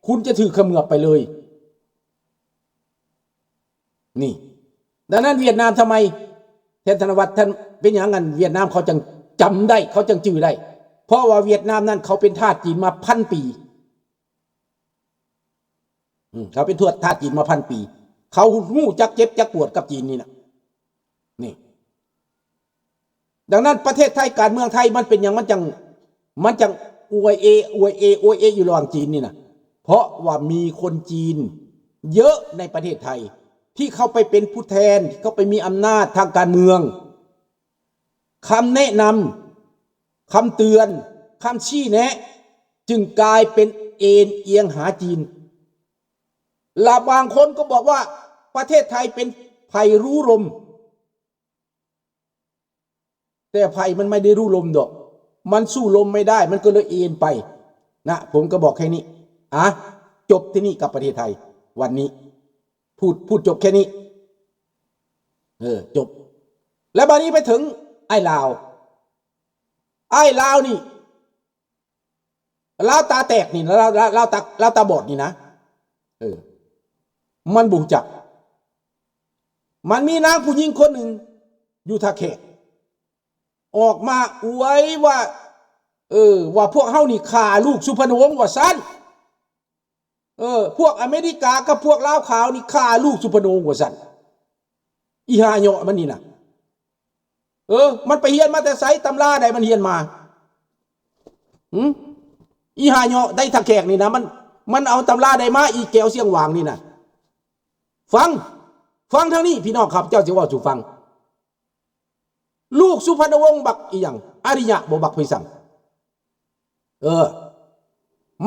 ຄຸນຈະຖືກຂະເໝືອບໄປເລີຍ. ນີ້ ດັ່ງນັ້ນຫວຽດນາມ ທຳໄມ ແທນ ທະນະວັດ ທ່ານ ເປັນຫຍັງອັນຫວຽດນາມເຂົາຈັ່ງຈຳໄດ້ ເຂົາຈັ່ງຈື່ໄດ້? ເພາະວ່າຫວຽດນາມນັ້ນເຂົາເປັນທາດຈີນມາພັນປີ. ອືມ ເຂົາເປັນທວດທາດຈີນມາພັນປີ ເຂົາຮູ້ຈັກເຈັບຈັກປວດກັບຈີນນີ້ນະ ນີ້. ດັ່ງນັ້ນປະເທດໄທ ການເມືອງໄທມັນເປັນຫຍັງ ມັນຈັ່ງ ມັນຈັ່ງອວຍເອ ອວຍເອ ອວຍເອຢູ່ລະຫວ່າງຈີນນີ້ນະ? ເພາະວ່າມີຄົນຈີນເຍອະໃນປະເທດໄທ ທີ່ເຂົ້າໄປເປັນຜູ້ແທນ ທີ່ເຂົ້າໄປມີອຳນາດທາງການເມືອງ. ຄຳແນະນຳ, ຄຳເຕືອນ, ຄຳຊີ້ແນະ ຈຶ່ງກາຍເປັນເອນອຽງຫາຈີນ. ລະບາງຄົນກໍບອກວ່າ ປະເທດໄທເປັນໄພຮູ້ລົມ, ແຕ່ໄພມັນໄມ່ໄດ້ຮູ້ລົມດອກ, ມັນສູ້ລົມໄມ່ໄດ້, ມັນກໍເລີຍເອນໄປນະ. ຜົມກໍບອກແຄ່ນີ້. ອະ ຈົບທີ່ນີ້ກັບປະເທດໄທ ວັນນີ້ ພູດ ພູດຈົບແຄ່ນີ້. ເອີ ຈົບ. ແລ້ວບາດນີ້ໄປເຖິງອ້າຍລາວ, ອ້າຍລາວນີ້ ລາວຕາແຕກນີ້ນະ, ລາວ ລາວ ລາວຕາ ລາວຕາບອດນີ້ນະ. ເອີ ມັນບໍ່ຮູ້ຈັກ. ມັນມີນາງຜູ້ຍິງຄົນໜຶ່ງຢູ່ທ່າແຂກ ອອກມາອວຍວ່າ ເອີ ວ່າພວກເຮົານີ້ຂ້າລູກສຸພັນນະວົງວ່າຊັ້ນ. ເອີ ພວກອາເມລິກາກັບພວກລາວຂາວນີ້ຂ້າລູກສຸພັນນະວົງວ່າຊັ້ນ. ອີຫ່າເຍາະມັນນີ້ນະ. ເອີ ມັນໄປຮຽນມາແຕ່ໃສ? ຕຳລາໃດມັນຮຽນມາ? ຫື? ອີຫ່າເຍາະໄດ້ທັງແຂກນີ້ນະ, ມັນ ມັນເອົາຕຳລາໃດມາ? ອີແກວຊຽງຫວາງນີ້ນະ. ຟັງ ຟັງທາງນີ້ພີ່ນ້ອງຂ້າພະເຈົ້າຊິເວົ້າສູ່ຟັງ. ລູກສຸພັນນະວົງບັກອີ່ຫຍັງ? ອາລິຍະບໍ່? ບັກໄພສັງ? ເອີ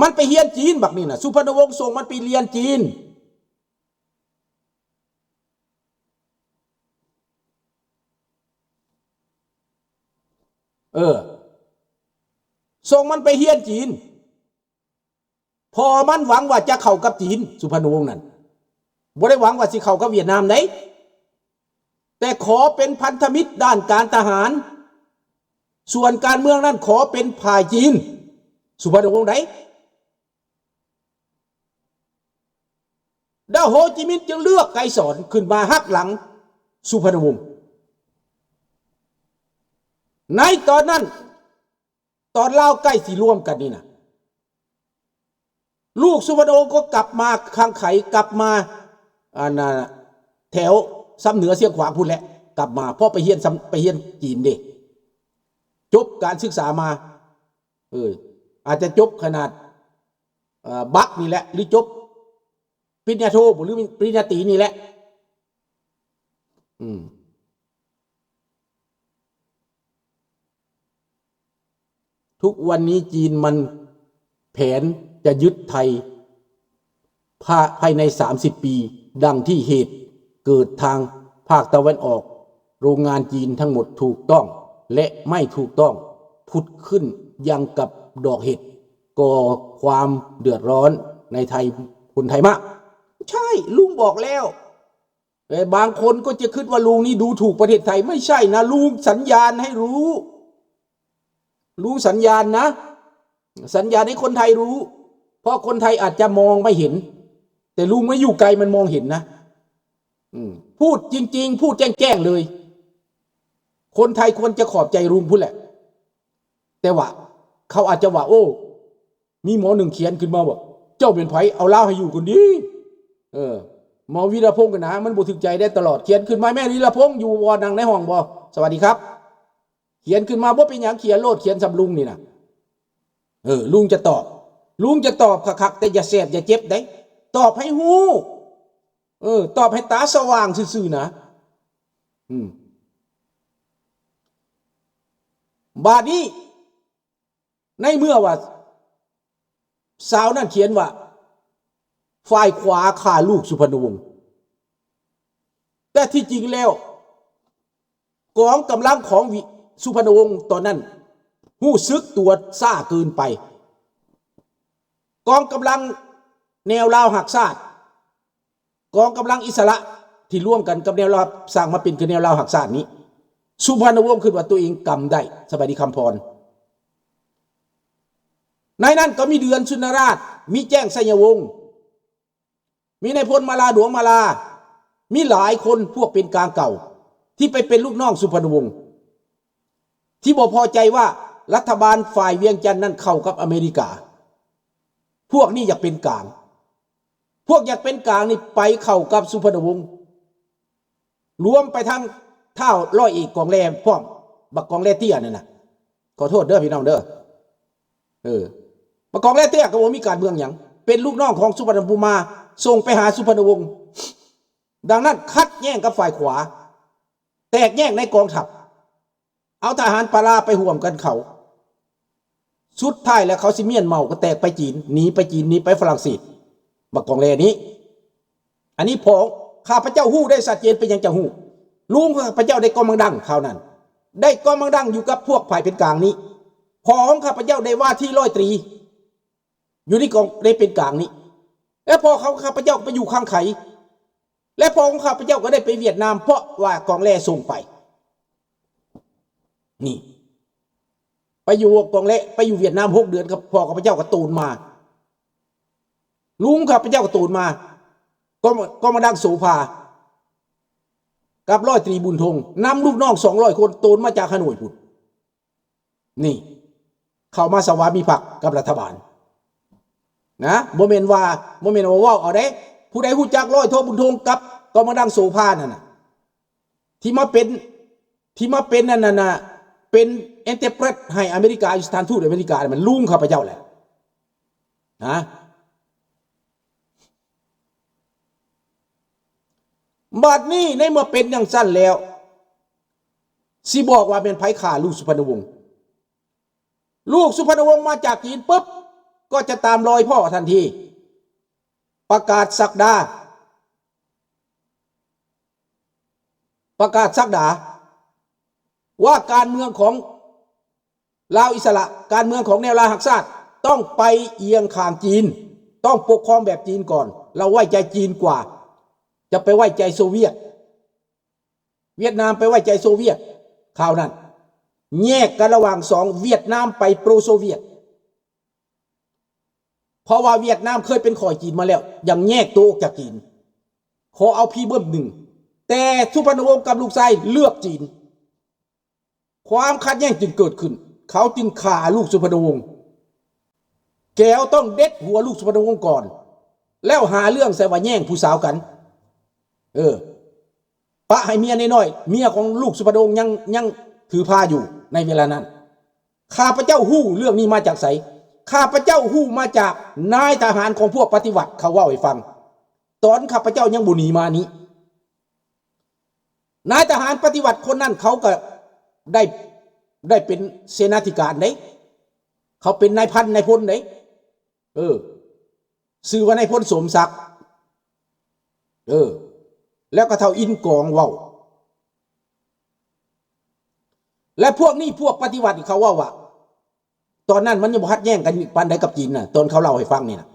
ມັນໄປຮຽນຈີນບັກນີ້ນະ, ສຸພັນນະວົງສົ່ງມັນໄປຮຽນຈີນ. ເອີ ສົ່ງມັນໄປຮຽນຈີນ. ພໍ່ມັນຫວັງວ່າຈະເຂົ້າກັບຈີນ, ສຸພັນນະວົງນັ້ນ ບໍ່ໄດ້ຫວັງວ່າຊິເຂົ້າກັບຫວຽດນາມໃດ, ແຕ່ຂໍເປັນພັນທະມິດດ້ານການທະຫານ, ສ່ວນການເມືອງນັ້ນຂໍເປັນຝ່າຍຈີນ, ສຸພັນນະວົງໃດ. ດາໂຮຈິມິນຈຶ່ງເລືອກໄກສອນຂຶ້ນມາຮັກຫຼັງສຸພັນນະວົງ. ໃນຕອນນັ້ນ ຕອນລາວໃກ້ຊິລວມກັນນີ້ນະ, ລູກສຸພັນນະວົງກໍກັບມາຄັງໄຄ, ກັບມາ ອັນນ່າ ແຖວຊຳເໜືອຊຽງຂວາງພຸ້ນແຫຼະ, ກັບມາ ເພາະໄປຮຽນຊຳ ໄປຮຽນຈີນເດ້, ຈົບການສຶກສາມາ. ເອີ ອາດຈະຈົບຂະໜາດ ເອີ ບັກນີ້ແຫຼະ ຫຼື ຈົບປະລິນຍາໂທບໍ ຫຼື ປະລິນຍາຕີນີ້ແຫຼະ. ອືມ ທຸກວັນນີ້ຈີນມັນແຜນຈະຍຶດໄທ ພາ ພາຍໃນສາມສິບປີ, ດັ່ງທີ່ເຫດເກີດທາງພາກຕາເວັນອອກ, ໂຮງງານຈີນທັງໝົດຖືກຕ້ອງ ແລະ ໄມ່ຖືກຕ້ອງ ຜຸດຂຶ້ນຢ່າງກັບດອກເຫັດ, ກໍ່ຄວາມເດືອດຮ້ອນໃນໄທ ຄົນໄທມາກ. ໃຊ່, ລຸງບອກແລ້ວ. ແຕ່ບາງຄົນກໍຈະຄິດວ່າລຸງນີ້ດູຖູກປະເທດໄທ. ໄມ່ໃຊ່ນະ, ລຸງສັນຍານໃຫ້ຮູ້, ລຸງສັນຍານນະ, ສັນຍານໃຫ້ຄົນໄທຮູ້, ເພາະຄົນໄທອາດຈະມອງໄມ່ເຫັນ, ແຕ່ລຸງມາຢູ່ໄກມັນມອງເຫັນນະ. ອືມ ພູດຈິງໆ, ພູດແຈ້ງໆເລີຍ, ຄົນໄທຄວນຈະຂອບໃຈລຸງພຸ້ນແຫຼະ. ແຕ່ວ່າເຂົາອາດຈະວ່າ ໂອ້ ມີໝໍໜຶ່ງຂຽນຂຶ້ນມາວ່າ ເຈົ້າແມ່ນໃຜ? ເອົາລາວໃຫ້ຢູ່ກ່ອນດີ. ເອີ ໝໍວິລະພົງຫັ້ນນະ ມັນບໍ່ຖືກໃຈໄດ໋. ຕະຫຼອດຂຽນຂຶ້ນມາ ແມ່ນວິລະພົງຢູ່ບໍ່? ນັ່ງໃນຫ້ອງບໍ່? ສະຫວັດດີຄັບ. ຂຽນຂຶ້ນມາ ບໍ່ເປັນຫຍັງ, ຂຽນໂລດ, ຂຽນສ່ຳລຸງນີ້ນະ. ເອີ ລຸງຈະຕອບ, ລຸງຈະຕອບຄັກໆ, ແຕ່ຢ່າແສບຢ່າເຈັບໄດ໋, ຕອບໃຫ້ຮູ້. ເອີ ຕອບໃຫ້ຕາສະຫວ່າງຊື່ໆນະ. ອືມ ບາດນີ້ ໃນເມື່ອວ່າຊາວນັ້ນຂຽນວ່າ ຝ່າຍຂວາຂ້າລູກສຸພັນນະວົງ, ແຕ່ທີ່ຈິງແລ້ວ ກອງກຳລັງຂອງວິ ສຸພັນນະວົງຕອນນັ້ນຮູ້ສຶກຕົວຊ້າເກີນໄປ. ກອງກຳລັງແນວລາວຮັກຊາດ ກອງກຳລັງອິດສະຫຼະທີ່ລວມກັນກັບແນວລາວ ສ້າງມາເປັນຄືແນວລາວຮັກຊາດນີ້, ສຸພັນນະວົງຄິດວ່າຕົວເອງກຳໄດ້. ສະບາຍດີຄຳພອນ. ໃນນັ້ນກໍມີເດືອນສຸນນະລາດ, ມີແຈ້ງໄຊຍະວົງ ມີນາຍພົນມາລາ ດວງມາລາ ມີຫຼາຍຄົນ ພວກເປັນກາງເກົ່າ ທີ່ໄປເປັນລູກນ້ອງສຸພັນນະວົງ ທີ່ບໍ່ພໍໃຈວ່າລັດຖະບານຝ່າຍວຽງຈັນນັ້ນເຂົ້າກັບອາເມລິກາ. ພວກນີ້ຢາກເປັນກາງ ພວກຢາກເປັນກາງນີ້ໄປເຂົ້າກັບສຸພັນນະວົງ ລວມໄປທັງທ້າວຮ້ອຍເອກກອງແລພ້ອມ ບັກກອງແລເຕ້ຍນັ້ນນະ. ຂໍໂທດເດີພີ່ນ້ອງເດີ ເອີ ບັກກອງແລເຕ້ຍກໍບໍ່ມີການເມືອງຫຍັງ ເປັນລູກນ້ອງຂອງສຸພັນນະພູມາ ສົ່ງໄປຫາສຸພັນນະວົງ. ດັ່ງນັ້ນຂັດແຍ້ງກັບຝ່າຍຂວາ ແຕກແຍກໃນກອງທັບ ເອົາທະຫານປາລາໄປຮ່ວມກັນເຂົາ. ສຸດທ້າຍແລ້ວເຂົາຊິມ້ຽນເມົາກໍແຕກໄປຈີນ ໜີໄປຈີນ ໜີໄປຝຣັ່ງເສດ ບັກກອງແລນີ້. ອັນນີ້ພໍຂ້າພະເຈົ້າຮູ້ໄດ້ຊັດເຈນ. ເປັນຫຍັງຈັ່ງຮູ້? ລຸງຂ້າພະເຈົ້າໄດ້ກຳມະດັງຄາວນັ້ນ ໄດ້ກຳມະດັງຢູ່ກັບພວກຝ່າຍເປັນກາງນີ້. ພໍ່ຂອງຂ້າພະເຈົ້າໄດ້ວ່າທີ່ຮ້ອຍຕີ ຢູ່ໃນກອງ ໄດ້ເປັນກາງນີ້ ແລະພໍ່ຂອງຂ້າພະເຈົ້າກໍໄປຢູ່ຄັງໄຄ ແລະພໍ່ຂອງຂ້າພະເຈົ້າກໍໄດ້ໄປຫວຽດນາມ ເພາະວ່າກອງແລສົ່ງໄປ. ນີ້ ໄປຢູ່ກອງແລ ໄປຢູ່ຫວຽດນາມຫົກເດືອນ ກັບພໍ່ຂ້າພະເຈົ້າກໍໂຕນມາ ລຸງຂ້າພະເຈົ້າກໍໂຕນມາ ກໍ ກໍມາດັງໂສພາ ກັບຮ້ອຍຕີບຸນທົງ ນຳລູກນ້ອງສອງຮ້ອຍຄົນ ໂຕນມາຈາກຮາໂໜຍພຸ້ນ. ນີ້ ເຂົ້າມາສະຫວາມິພັກກັບລັດຖະບານນະ ບໍ່ແມ່ນວ່າ ບໍ່ແມ່ນວ່າເວົ້າເອົາເດ້. ຜູ້ໃດຮູ້ຈັກຮ້ອຍໂທບຸນທົງກັບກອມມະດັງໂສພານັ້ນນະ ທີ່ມາເປັນ ທີ່ມາເປັນອັນນັ້ນນະ ເປັນເອັນເຕີເປຣດໃຫ້ອາເມລິກາ ຢູ່ສະຖານທູດອາເມລິກາ ແມ່ນລຸງຂ້າພະເຈົ້າແຫຼະນະ. ບັດນີ້ໃນເມື່ອເປັນຈັ່ງຊັ້ນແລ້ວ ຊິບອກວ່າແມ່ນໃຜຂ້າລູກສຸພັນນະວົງ? ລູກສຸພັນນະວົງມາຈາກຈີນປຶບ ກໍຈະຕາມລອຍພໍ່ທັນທີ ປະກາດສັກດາ ປະກາດສັກດາວ່າການເມືອງຂອງລາວອິດສະຫຼະ ການເມືອງຂອງແນວລາວຮັກຊາດ ຕ້ອງໄປອຽງຂ້າງຈີນ ຕ້ອງປົກຄອງແບບຈີນກ່ອນ ລາວໄວ້ໃຈຈີນກວ່າ ຈະໄປໄວ້ໃຈໂຊວຽດ. ຫວຽດນາມໄປໄວ້ໃຈໂຊວຽດ ຄາວນັ້ນ ແຍກກັນລະຫວ່າງສອງ ຫວຽດນາມໄປໂປຣໂຊວຽດ ເພາະວ່າຫວຽດນາມເຄີຍເປັນຂ້ອຍຈີນມາແລ້ວ ຍັງແຍກໂຕອອກຈາກຈີນ ຂໍເອົາພີເບິ່ມໜຶ່ງ ແຕ່ສຸພັນນະວົງກັບລູກຊາຍເລືອກຈີນ ຄວາມຂັດແຍ່ງຈຶ່ງເກີດຂຶ້ນ ເຂົາຈຶ່ງຂ້າລູກສຸພັນນະວົງ. ແກວຕ້ອງເດັດຫົວລູກສຸພັນນະວົງກ່ອນ ແລ້ວຫາເລື່ອງໃສ່ວ່າແຍ່ງຜູ້ສາວກັນ. ເອີ ປະໃຫ້ເມຍນ້ອຍໆ ເມຍຂອງລູກສຸພັນນະວົງຍັງ ຍັງຖືພາຢູ່ໃນເວລານັ້ນ. ຂ້າພະເຈົ້າຮູ້ເລື່ອງນີ້ມາຈາກໃສ? ຂ້າພະເຈົ້າຮູ້ມາຈາກນາຍທະຫານຂອງພວກປະຕິວັດ ເຂົາເວົ້າໃຫ້ຟັງ ຕອນຂ້າພະເຈົ້າຍັງບໍ່ໜີມານີ້. ນາຍທະຫານປະຕິວັດຄົນນັ້ນ ເຂົາກໍໄດ້ ໄດ້ເປັນເສນາທິການເດ້ ເຂົາເປັນນາຍພັນນາຍພົນເດ້. ເອີ ຊື່ວ່ານາຍພົນສົມສັກ ເອີ ແລ້ວກໍເຖົ້າອິນກອງເວົ້າ ແລະ ພວກນີ້ ພວກປະຕິວັດນີ້ ເຂົາເວົ້າວ່າ ຕອນນັ້ນມັນຍັງບໍ່ຂັດແຍ່ງກັນປານໃດກັບຈີນນະ ຕອນເຂົາເລົ່າໃຫ້ຟັງນີ້ນະ.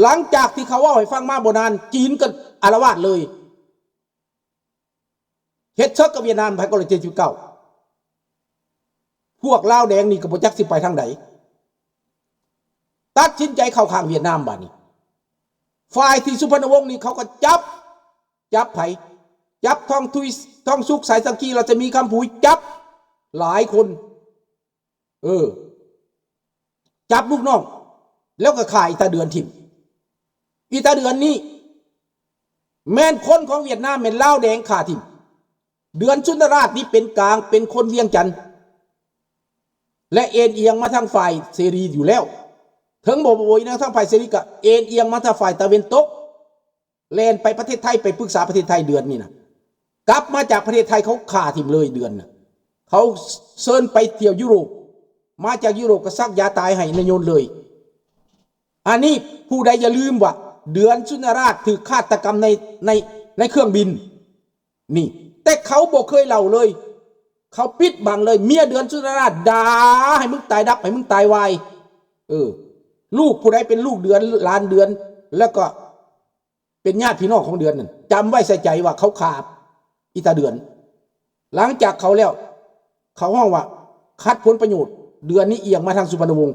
ຫຼັງຈາກທີ່ເຂົາເວົ້າໃຫ້ຟັງມາບໍ່ນານ ຈີນກໍອາລະວາດເລີຍ ເຮັດເສິກກັບຫວຽດນາມ ພັນເກົ້າຮ້ອຍເຈັດສິບເກົ້າ ພວກລາວແດງນີ້ກໍບໍ່ຈັກຊິໄປທາງໃດ ຕັດສິນໃຈເຂົ້າຂ້າງຫວຽດນາມ. ບາດນີ້ ຝ່າຍທີ່ສຸພັນນະວົງນີ້ ເຂົາກໍຈັບ ຈັບໃຜ? ຈັບທອງທຸຍ ທອງສຸກ ສາຍສັງກີ ລັດສະໝີ ຄຳຜຸຍ ຈັບຫຼາຍຄົນ. ເອີ ຈັບລູກນ້ອງ ແລ້ວກໍຂ້າອີຕາເດືອນຖິ້ມ. ອີຕາເດືອນນີ້ ແມ່ນຄົນຂອງຫວຽດນາມ ແມ່ນລາວແດງຂ້າຖິ້ມ. ເດືອນສຸນທະລາດນີ້ເປັນກາງ ເປັນຄົນວຽງຈັນ ແລະ ເອນອຽງມາທາງຝ່າຍເສລີຢູ່ແລ້ວ. ເຖິງບໍ່ ບໍ່ເອນອຽງທາງຝ່າຍເສລີ ກໍເອນອຽງມາທາງຝ່າຍຕາເວັນຕົກ. ແລ່ນໄປປະເທດໄທ ໄປປຶກສາປະເທດໄທເດືອນນີ້ນະ ກັບມາຈາກປະເທດໄທ ເຂົາຂ້າຖິ້ມເລີຍເດືອນນະ. ເຂົາເຊີນໄປທ່ຽວຢູໂຣບ ມາຈາກຢູໂຣບກໍສັກຢາຕາຍໃຫ້ນາຍົນເລີຍ. ອັນນີ້ຜູ້ໃດຢ່າລືມວ່າເດືອນສຸນທະລາດຖືກຄາດຕະກຳໃນ ໃນ ໃນເຄື່ອງບິນນີ້ ແຕ່ເຂົາບໍ່ເຄີຍເລົ່າເລີຍ ເຂົາປິດບັງເລີຍ. ເມຍເດືອນສຸນທະລາດດ່າໃຫ້ມຶງຕາຍດັບ ໃຫ້ມຶງຕາຍວາຍ. ເອີ ລູກຜູ້ໃດເປັນລູກເດືອນ ຫຼານເດືອນ ແລ້ວກໍ ເປັນຍາດພີ່ນ້ອງຂອງເດືອນນັ້ນ ຈຳໄວ້ໃສ່ໃຈວ່າເຂົາຂ້າອີຕາເດືອນ. ຫຼັງຈາກເຂົາແລ້ວ ເຂົາຮ້ອງວ່າຂັດຜົນປະໂຫຍດ ເດືອນນີ້ອຽງມາທາງສຸພັນນະວົງ.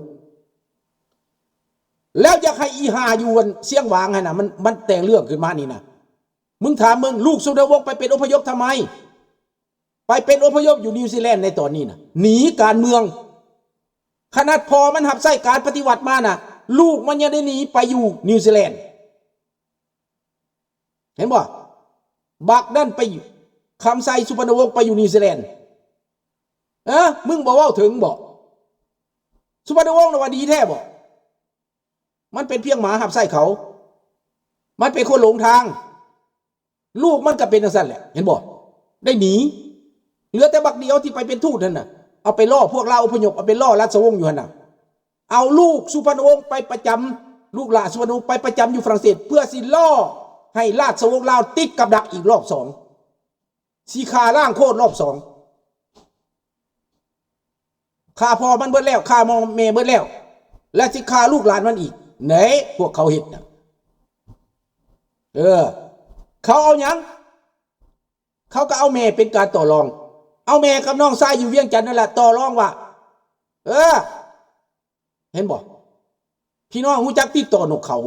ແລ້ວຢາກໃຫ້ອີ່ຫ່າຢູ່ອັນຊຽງຫວາງຫັ້ນນະ ມັນ ມັນແຕ່ງເລື່ອງຂຶ້ນມານີ້ນະ. ມຶງຖາມເບິ່ງ ລູກສຸວັນນະວົງໄປເປັນອົບພະຍົບທຳໄມ? ໄປເປັນອົບພະຍົບຢູ່ນິວຊີແລນໃນຕອນນີ້ນະ ໜີການເມືອງ. ຂະໜາດພໍ່ມັນຮັບໃຊ້ການປະຕິວັດມານະ ລູກມັນຍັງໄດ້ໜີໄປຢູ່ນິວຊີແລນ. ເຫັນບໍ່? ບັກນັ້ນໄປ ຄຳໄຊ ສຸວັນນະວົງໄປຢູ່ນິວຊີແລນ. ເອີ ມຶງບໍ່ເວົ້າເຖິງບໍ? ສຸວັນນະວົງນະວ່າດີແທ້ບໍ? ມັນເປັນພຽງໝາຮັບໃຊ້ເຂົາ. ມັນເປັນຄົນຫຼົງທາງ. ລູກມັນກໍເປັນຈັ່ງຊັ້ນແຫຼະ ເຫັນບໍ່? ໄດ້ໜີ. ເຫຼືອແຕ່ບັກດຽວທີ່ໄປເປັນທູດຫັ້ນນະ ເອົາໄປລໍ້ພວກລາວອົບພະຍົບ ເອົາໄປລໍ້ລາຊະວົງຢູ່ຫັ້ນນະ. ເອົາລູກສຸວັນນະວົງໄປປະຈຳ ລູກຫຼານສຸວັນນະວົງໄປປະຈຳຢູ່ຝຣັ່ງເສດ ເພື່ອຊິລໍ້ໃຫ້ລາຊະວົງລາວຕິດກັບດັກອີກລອບສອງ. ຊິຂ້າລ້າງໂຄດລອບສອງ. ຂ້າພໍ່ມັນເບິດແລ້ວ ຂ້າແມ່ເບິດແລ້ວ ແລະ ຊິຂ້າລູກຫຼານມັນອີກ. ເນ ພວກເຂົາເຮັດນະ. ເອີ ເຂົາເອົາຫຍັງ? ເຂົາກໍເອົາແມ່ເປັນການຕໍ່ລອງ. ເອົາແມ່ກັບນ້ອງຊາຍຢູ່ວຽງຈັນນັ້ນລະຕໍ່ລອງວ່າ ເອີ ເຫັນບໍ່? ພີ່ນ້ອງຮູ້ຈັກຕິດຕໍ່ນົກເຂົາ.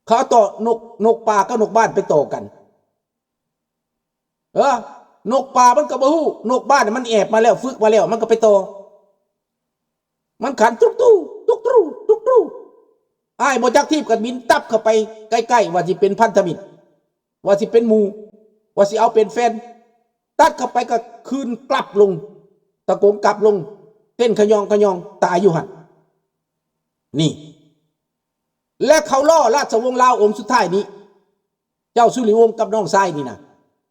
ເຂົາຕໍ່ນົກ ນົກປ່າກັບນົກບ້ານໄປຕໍ່ກັນ. ເອີ ນົກປ່າມັນກໍບໍ່ຮູ້ ນົກບ້ານມັນແອບມາແລ້ວ ຝຶກມາແລ້ວ ມັນກໍໄປຕໍ່. ມັນຂັນຕຸກຕູ ຕຸກຕຣູ ຕຸກຕຣູ. ອ້າຍບໍ່ຈັກທີບກໍບິນຕັບເຂົ້າໄປໃກ້ໆ ວ່າຊິເປັນພັນທະມິດ ວ່າຊິເປັນໝູ່ ວ່າຊິເອົາເປັນແຟນ. ຕັດເຂົ້າໄປກໍຄືນກລັບລົງ ຕະໂກງກັບລົງ ເຕັ້ນຂະຫຍອງຂະຫຍອງ ຕາຍຢູ່ຫັ້ນ. ນີ້ ແລະ ເຂົາລໍ້ລາຊະວົງລາວອົງສຸດທ້າຍນີ້ ເຈົ້າສຸລິວົງກັບນ້ອງຊາຍນີ້ນະ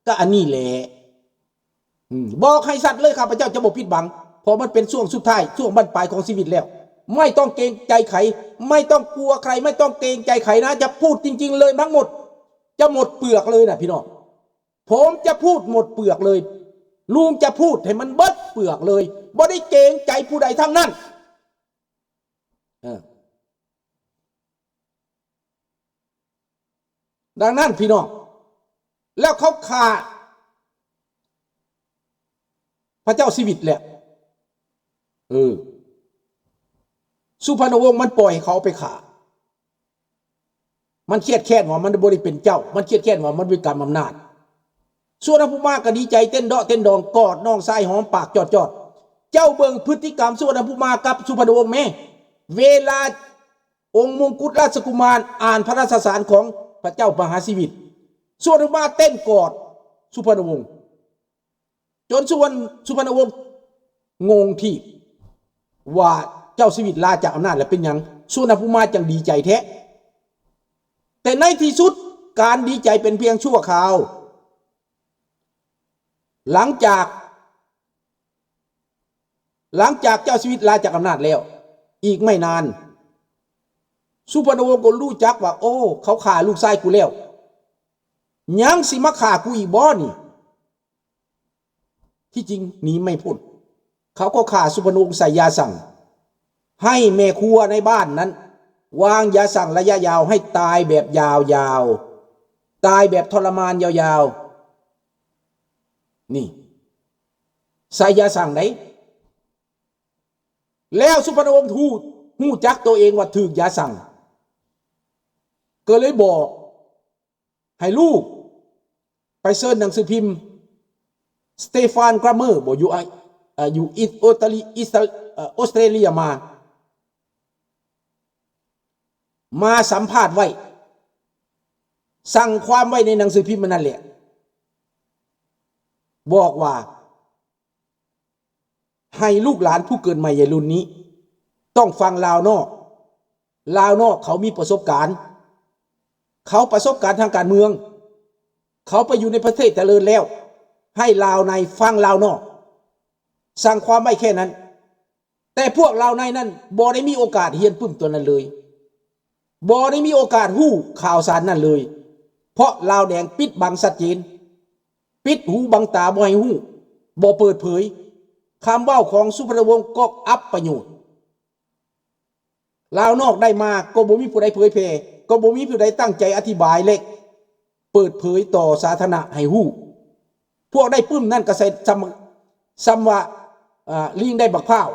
ກໍອັນນີ້ແຫຼະ. ອືມ ບອກໃຫ້ຊັດເລີຍ ຂ້າພະເຈົ້າຈະບໍ່ປິດບັງ ເພາະມັນເປັນຊ່ວງສຸດທ້າຍ ຊ່ວງບັ້ນປາຍຂອງຊີວິດແລ້ວ. ໄມ່ຕ້ອງເກງໃຈໃຜ ໄມ່ຕ້ອງກົວໃຄ ໄມ່ຕ້ອງເກງໃຈໃຜນະ ຈະພູດຈິງໆເລີຍທັງໝົດ ຈະໝົດເປືອກເລີຍນະພີ່ນ້ອງ. ຜົມຈະພູດໝົດເປືອກເລີຍ ລຸງຈະພູດໃຫ້ມັນເບິດເປືອກເລີຍ ບໍ່ໄດ້ເກງໃຈຜູ້ໃດທັງນັ້ນ. ເອີ ດັ່ງນັ້ນພີ່ນ້ອງ ແລ້ວເຂົາຂ້າພະເຈົ້າຊີວິດແຫຼະ. ເອີ ສຸພັນນະວົງມັນປ່ອຍໃຫ້ເຂົາເອົາໄປຂ້າ. ມັນຄຽດແຄ້ນວ່າມັນບໍ່ໄດ້ເປັນເຈົ້າ ມັນຄຽດແຄ້ນວ່າມັນບໍ່ໄດ້ກຳອຳນາດ. ສຸວັນນະພູມາກໍດີໃຈເຕັ້ນເດາະເຕັ້ນດອງ ກອດນ້ອງຊາຍຫອມປາກຈອດໆ. ເຈົ້າເບິ່ງພຶດຕິກຳສຸວັນນະພູມາກັບສຸພັນນະວົງແມ້ ເວລາອົງມົງກຸດລາຊະກຸມານອ່ານພະລາຊະສານຂອງພະເຈົ້າມະຫາຊີວິດ ສຸວັນນະພູມາເຕັ້ນກອດສຸພັນນະວົງ. ຈົນສຸວັນ ສຸພັນນະວົງງົງທີ່ວ່າເຈົ້າຊີວິດລາຈາກອຳນາດແລ້ວເປັນຫຍັງສຸວັນນະພູມາຈັ່ງດີໃຈແທ້. ແຕ່ໃນທີ່ສຸດການດີໃຈເປັນພຽງຊົ່ວຄາວ. ຫຼັງຈາກ ຫຼັງຈາກເຈົ້າຊີວິດລາຈາກອຳນາດແລ້ວ ອີກໄມ່ນານ ສຸພັນນະວົງກໍຮູ້ຈັກວ່າ ໂອ້ ເຂົາຂ້າລູກຊາຍກູແລ້ວ ຍັງຊິມາຂ້າກູອີກບໍ່ນີ້? ທີ່ຈິງໜີໄມ່ພົ້ນ ເຂົາກໍຂ້າສຸພັນນະວົງໃສ່ຢາສັ່ງ ໃຫ້ແມ່ຄົວໃນບ້ານນັ້ນວາງຢາສັ່ງໄລຍະຍາວ ໃຫ້ຕາຍແບບຍາວໆ ຕາຍແບບທໍລະມານຍາວໆ. ນີ້ ໃສ່ຢາສັ່ງໃດ. ແລ້ວສຸພັນນະວົງຮູ້ ຮູ້ຈັກໂຕເອງວ່າຖືກຢາສັ່ງ ກໍເລີຍບອກ ໃຫ້ລູກໄປເຊີນໜັງສືພິມ State Farm Climber ບໍ່ ຢູ່ ອາ ຢູ່ East Australia ມາ ມາສຳພາດໄວ້ ສັ່ງຄວາມໄວ້ໃນໜັງສືພິມອັນນັ້ນແຫຼະ ບອກວ່າ ໃຫ້ລູກຫຼານຜູ້ເກີດໃໝ່ໃນລຸ້ນນີ້ ຕ້ອງຟັງລາວນອກ. ລາວນອກເຂົາມີປະສົບການ ເຂົາປະສົບການທາງການເມືອງ ເຂົາໄປຢູ່ໃນປະເທດຈະເລີນແລ້ວ. ໃຫ້ລາວໃນຟັງລາວນອກ ສັ່ງຄວາມໄວ້ແຄ່ນັ້ນ. ແຕ່ພວກລາວໃນນັ້ນບໍ່ໄດ້ມີໂອກາດຮຽນປຶ້ມຕົວນັ້ນເລີຍ. ບໍ່ໄດ້ມີໂອກາດຮູ້ຂ່າວສານນັ້ນເລີຍ ເພາະລາວແດງປິດບັງຊັດເຈນ ປິດຫູບັງຕາ ບໍ່ໃຫ້ຮູ້ ບໍ່ເປີດເຜີຍ. ຄຳເວົ້າຂອງສຸພັນນະວົງກໍອັບປະໂຫຍດ. ລາວນອກໄດ້ມາກໍບໍ່ມີຜູ້ໃດເຜີຍແຜ່ ກໍບໍ່ມີຜູ້ໃດຕັ້ງໃຈອະທິບາຍ ແລະ ເປີດເຜີຍຕໍ່ສາທາລະນະໃຫ້ຮູ້. ພວກໄດ້ປຶ້ມນັ້ນກໍໃສ່ ສ່ຳ ສ່ຳວ່າ ອາ ລີງໄດ້ບັກພ້າວ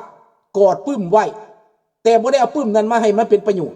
ກອດປຶ້ມໄວ້ ແຕ່ບໍ່ໄດ້ເອົາປຶ້ມນັ້ນມາໃຫ້ມັນເປັນປະໂຫຍດ.